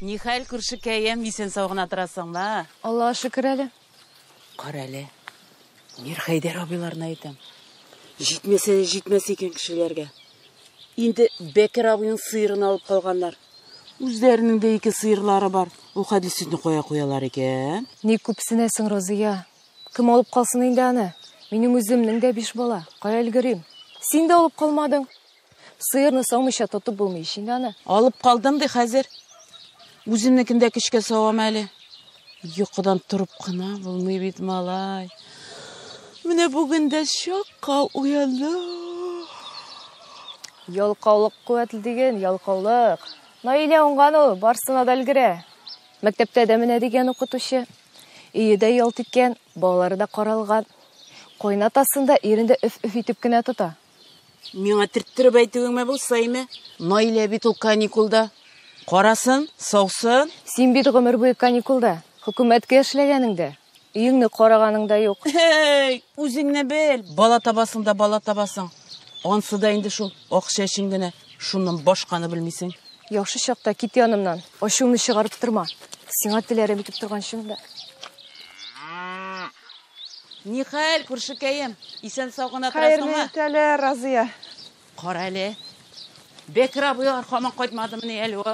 Нихәл, күршекәем, исән-сау гына торасыңмы? Аллаһ шөкер әле. Кара әле, Мирхәйдәр абыйларына әйтәм. Җитмәсә дә җитмәс икән кешеләргә. Инде Бәкер абыйның сыерын алып калганнар. Үзләренең дә ике сыерлары бар. Ул хәтле сөтне кая куялар икән? Ни күпсенәсең, Розия? Кем алып калсын инде аны? Минем үземнең дә 5 бала. Кая өлгерим? Син дә алып калмадың. Сыерны саумыйча тотып булмый ич инде аны. Алып калдым ди хәзер. Үземнекен дә көчкә савам әле. Йокыдан торып кына булмый бит, малай. Менә бүген дә чакка уяндым. Ялкаулык куәтле диген, ялкаулык. Наилә уңган ул, барсына да өлгерә. Мәктәптә дә менә дигән укытучы. Өе дә ялт иткән, балалары да каралган. Кайнатасын да ирен дә өф-өф итеп кенә тота. Миңа төрттереп әйтүеңме булса име? Наилә бит ул каникулда. Карасын, саусын. Син бит гомер буе каникулда. Хөкүмәткә эшләгәнең дә, өеңне караганың да юк. Эй, үзеңне бел. Бала табасың да бала табасың. Ансы да инде шул акча өчен генә. Шуннан башканы белмисең. Яхшы чакта кит янымнан. Ачуыңны чыгарып торма. Сиңа теләрем итеп торган чынында. Нихәл, күршекәем, исән-сау гына торасыңмы? Хәерле иртәләр, Разия. Кара әле. Бәкер абыйлар һаман кайтмадымыни әле ул?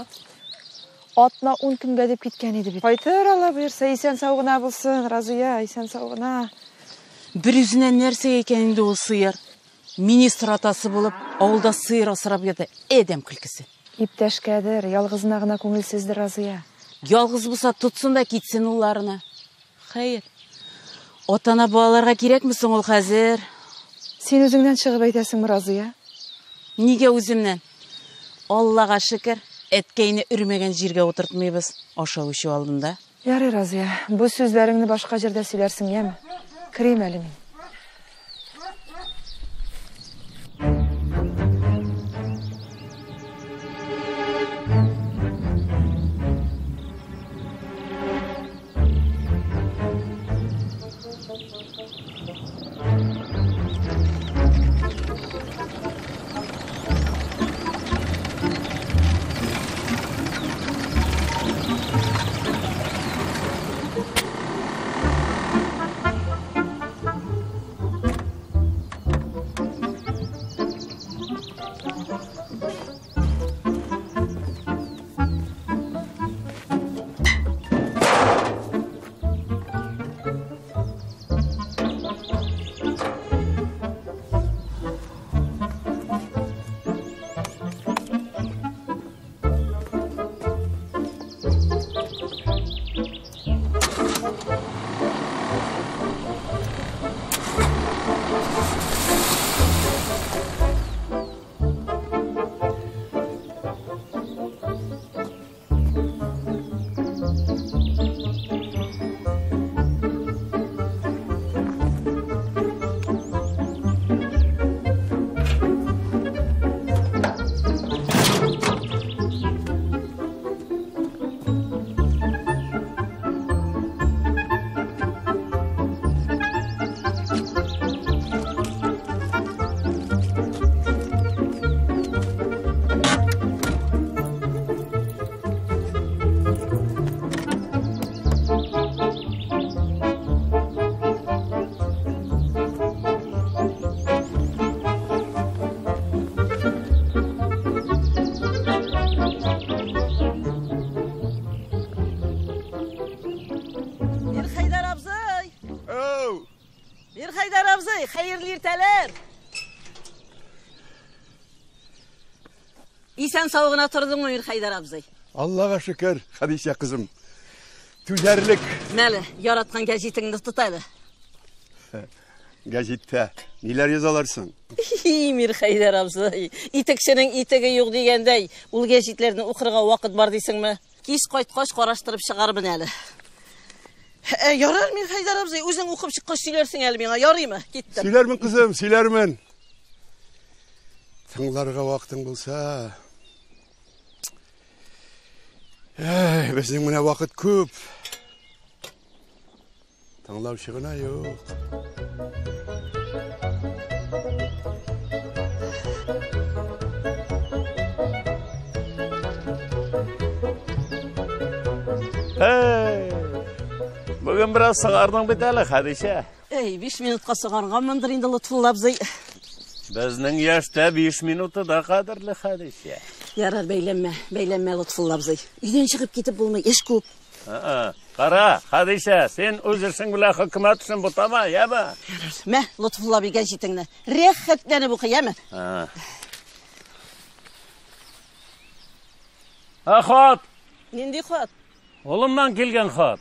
Атна 10 көнгә дип киткән иде бит. Кайтыр, Алла боерса, исән-сау гына булсын, Разия, исән-сау гына. Бер үзенә нәрсә икән инде ул сыер? Министр атасы булып, авылда сыер асрап ята, адәм көлкесе. Иптәшкәдер, ялгызына гына күңелсездер, Разия. Ялгыз булса тотсын да китсен улларына. Хәер, ата-ана балаларга кирәкме соң ул хәзер? Син үзеңнән чыгып әйтәсеңме, Разия? Нигә үземнән? Аллага шөкер, әткәйне өрмәгән җиргә утыртмыйбыз, ашау эчү алдында. Ярый, Разия, бу сүзләреңне башка җирдә сөйләрсең, яме? Керим әле мин. Исән сау гына тордыңмы, Мирхәйдәр абзый? Аллага шөкер, Хәдичә кызым. Түзәрлек. Мәле, яраткан гәҗитеңне тот әле. Гәҗиттә ниләр язалар соң? Хи, Мирхәйдәр абзый, итекченең итеге юк дигәндәй, ул гәҗитләрне укырга вакыт бар дисеңме? Кич кайткач караштырып чыгармын әле. Ә, ярар, Мирхәйдәр абзый, үзең укып чыккач сөйләрсең әле миңа, ярыймы? Киттем. Сөйләрмен, кызым, сөйләрмен. Тыңларга вакытың булса. Әй, безнең менә вакыт күп. Тыңлаучы гына юк. Эй, бүген бераз сыңардың бит әле, Хәдичә. Эй, 5 минутка сыңарганмындыр инде, Лотфулла абзый. Безнең яшьтә 5 минуты да кадерле, Хәдичә. Ярар, бәйләнмә, бәйләнмә, Лотфулла абзый. Өйдән чыгып китеп булмый, эш күп. Кара, Хәдичә, син үз эшең белән хөкүмәт эшен бутама, яме? Ярар. Мә, Лотфулла абый, гәҗитеңне. Рәхәтләнеп укы, яме? Ә хат? Нинди хат? Улымнан килгән хат.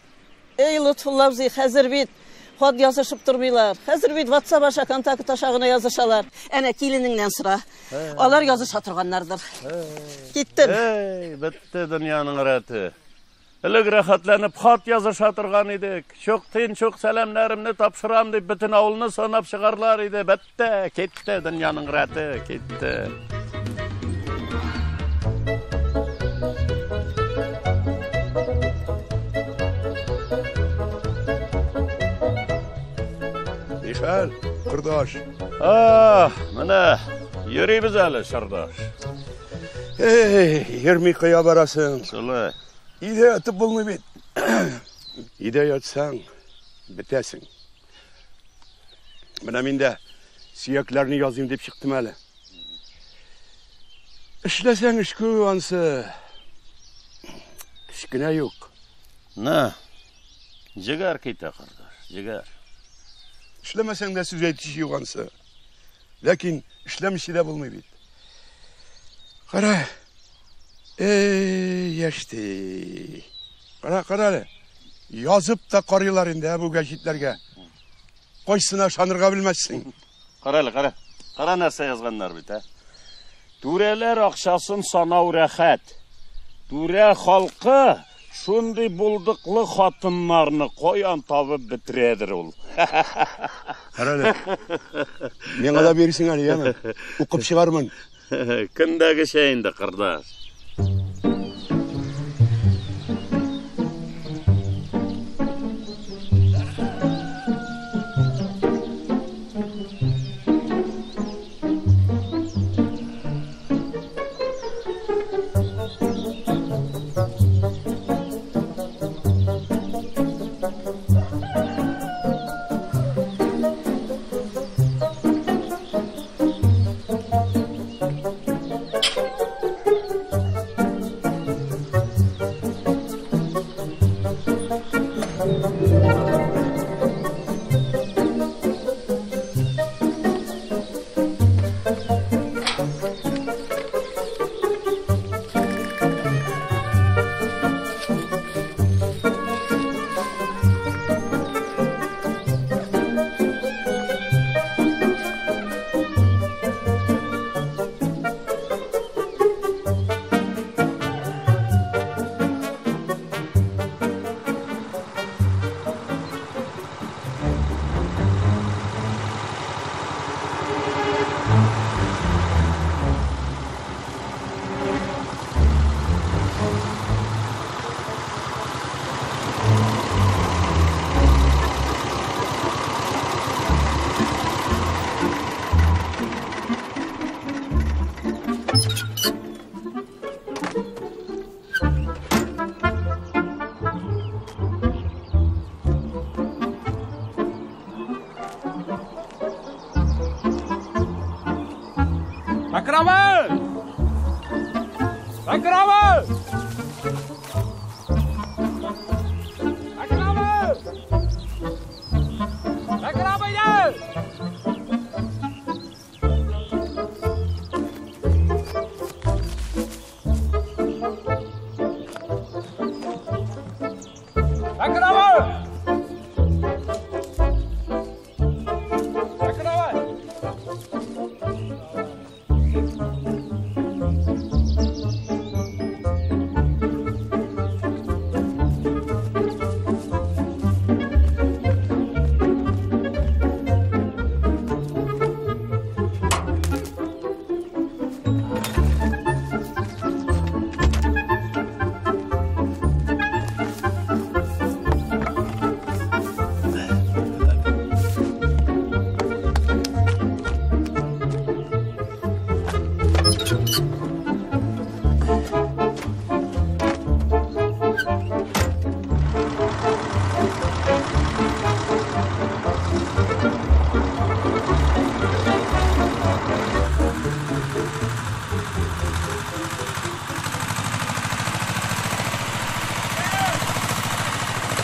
Эй, Лотфулла абзый, хәзер бит хат язышып тормыйлар. Хәзер бит WhatsApp аша, контакт аша гына язышалар. Әнә киленеңнән сора. Алар языша торганнардыр. Киттем. Эй, бетте дөньяның рәте. Элек рәхәтләнеп хат языша торган идек. Чук тин, чук сәламнәремне тапшырам дип бөтен авылны санап чыгарлар иде. Бетте, китте дөньяның рәте, китте. Нихәл, кордаш? Ah, менә йөрибез әле, чордаш. Эй, йөрми кая барасың? Шулай. Өйдә ятып булмый бит. Өйдә ятсаң, бетәсең. Менә мин дә сөякләрне языйм дип чыктым әле. Эшләсәң эш күп ансы. Кечкенә юк. На, җегәр китә, кордаш, җегәр. Эшләмәсәң дә сүз әйтүче юк ансы. Ләкин эшләмичә дә булмый бит. Кара. Эй, яшьти. Кара, кара әле. Язып та карыйлар инде бу гәҗитләргә. Кайсына ышанырга белмәссең. Кара әле, кара. Кара нәрсә язганнар бит, ә? Түрәләр акчасын санау рәхәт. Түрә халкы шундый булдыклы хатыннарны каян табып бетерәдер ул. Кара әле. Миңа да бирсең әле, яме. Укып чыгармын. Көндәгечә инде, кордаш.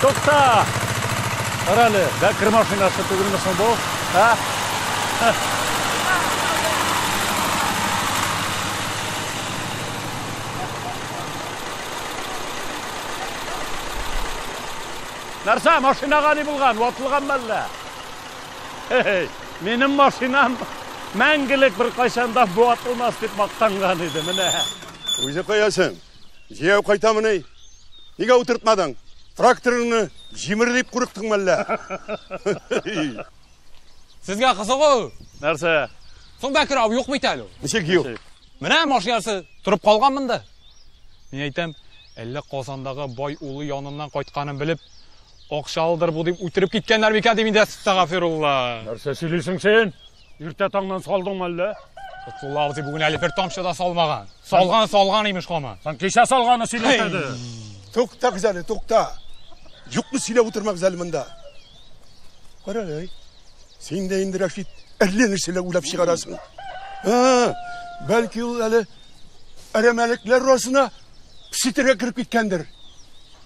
Тукта! Кара әле, Бәкер машинасы түгелме соң бу? Ә? Нәрсә, машинага ни булган? Ватылган мәллә? Эй, минем машинам мәңгелек беркайчан да ватылмас дип мактанган иде, менә. Үзе каясың? Җәяү кайтамыни? Нигә утыртмадың? Тракторыңны җимер дип курыктың мәллә? Сезгә кызык ул. Нәрсә? Соң Бәкер абый юк бит әле. Ничек юк? Менә машинасы торып калган монда. Мин әйтәм, әллә Казандагы бай улы яныннан кайтканын белеп, акчалыдыр бу дип үтереп киткәннәр микән дип инде, әстәгафирулла. Нәрсә сөйлисең син? Иртә таңнан салдыңмы әллә? Лотфулла абзый бүген әле бер тамчы да салмаган. Салган, салган имеш һаман. Син кичә салганы сөйләсәде. Туктагыз әле, тукта. Юкны сөйләп утырмагыз әле монда. Кара әле, син дә инде, Рәшит, әллә нәрсәләр уйлап чыгарасың. Һа, бәлки ул әле әрәмәлекләр арасына песитергә кереп киткәндер.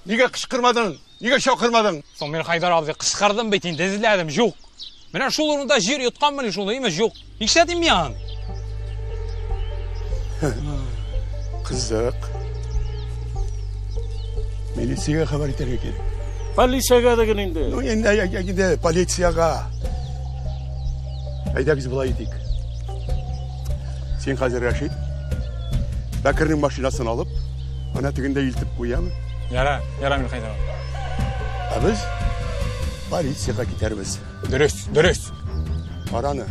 Нигә кычкырмадың? Нигә чакырмадың? Соң Мирхәйдәр абзый, кычкырдым бит инде, эзләдем, юк. Менә шул урында җир йотканмыни шуны, имеш, юк. Нишләтим мин аны? Кызык. Милициягә хәбәр итәргә кирәк. Полициягә диген инде. Ну, инде, инде, полициягә. Әйдәгез болай итик. Син хәзер, Рәшит, Бәкернең машинасын алып, ана тегендә илтеп куямы? Яра, яра, Мирхәйдәр абый. Ә без полициягә китәрбез. Дөрес, дөрес. Караны.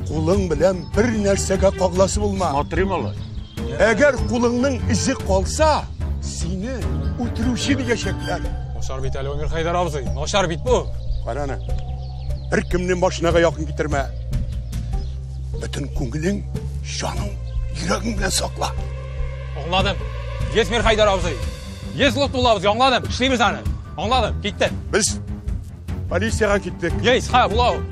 Кулың белән бер нәрсәгә кагыласы булма. Смотри, малай. Әгәр кулыңның изе калса, сине үтерүче диячәкләр. Начар бит әле, Мирхәйдәр абзый. Начар бит бу. Караны. Бер кемне машинага якын китермә. Бөтен күңелең, җаның, йөрәгең белән сакла. Аңладым. Есть, Мирхәйдәр абзый. Есть, Лотфулла абзый, аңладым. Эшлибез аны. Аңладым, киттем. Без полициягә киттек. Есть, ха, була ул.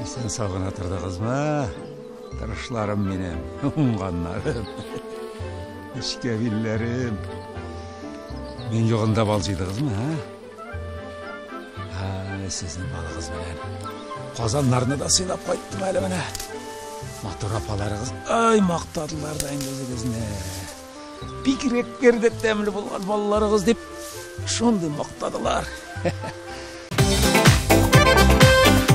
Исән сау гына тордыгызмы? Тырышларым минем, уңганнарым, нечкә билләрем. Мин югында бал җыйдыгызмы, ә? Һай, сезнең балыгыз белән Казаннарны да сыйлап кайттым әле менә. Матур апаларыгыз, ай, мактадылар да инде үзегезне. Бигрәк дә тәмле булган балаларыгыз дип шундый мактадылар.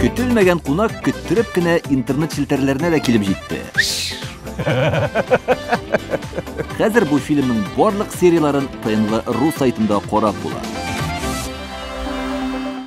Көтелмәгән кунак көттереп кенә интернет челтәрләренә дә килеп җитте. Хәзер бу фильмның барлык серияләрен ТНВ.ру сайтында карап була.